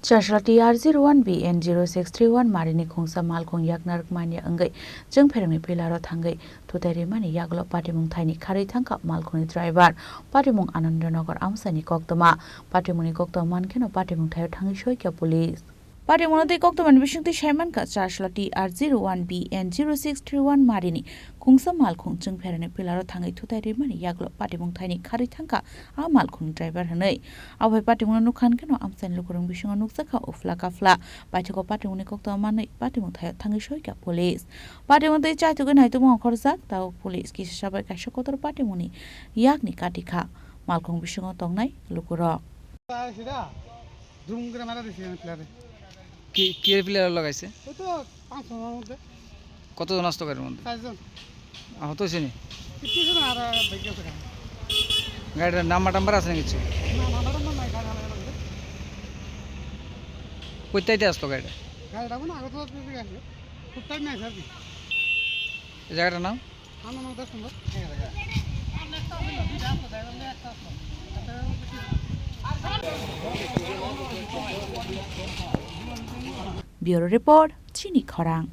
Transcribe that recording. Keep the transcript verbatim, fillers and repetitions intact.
Chasla T R zero one B N zero six three one marini khungsa malkhung yakna rwkmani wngwi chwngpherangni pilaro thangwi thutai rimani yagulo patimung thaini kharwi thangkha malkhungni driver. Patimung Anandanagar amchaini koktwma. Patimungni koktwma mankheno patimung thaio thangwi soikha police. Patimungno tei koktwmani bisingtwi saimankha Chasla T R zero one B N zero six three one marini khungsa malkhung chwngpherangni pilaro thangwi thutai rimani yagulo patimung thaini kharwi thangkha a malkhungni driver hwnwi. Abo hai patimungno nukha hwnkhe no amchaini lukurokni bisingo nukjakha uphla kaphla. Paithago patimungni koktwma manwi patimung thaio thangwi soikha police. Patimung tei chaithogwi naitugma ongkhorjak, tabuk police kisa sabai kaisa kotor patimungni yakni kati kha malkhung bisingo tongnai lukurok. কি, কি প্লেয়ার লাগাইছে? ওই তো পাঁচশো টাকার মধ্যে। কতজন আসতো গাড়ির মধ্যে? চারজন। আহত হয়েছে নি? কিচ্ছু হয়েছে না, আর ব্রেক গেছে গাড়ি। গাড়ির নাম্বার টাম্বার আছে না কিছু? না, নাম্বার টাম্বার নাই, গাড়ি আলাদা লাগবে। কোথায় দিয়ে আসতো গাড়িটা? গাড়িটা মানে আগরতলা থেকে আসবে, খুব টাইম নাই আর কি। এই জায়গাটার নাম? Bureau Report, Chini Khorang.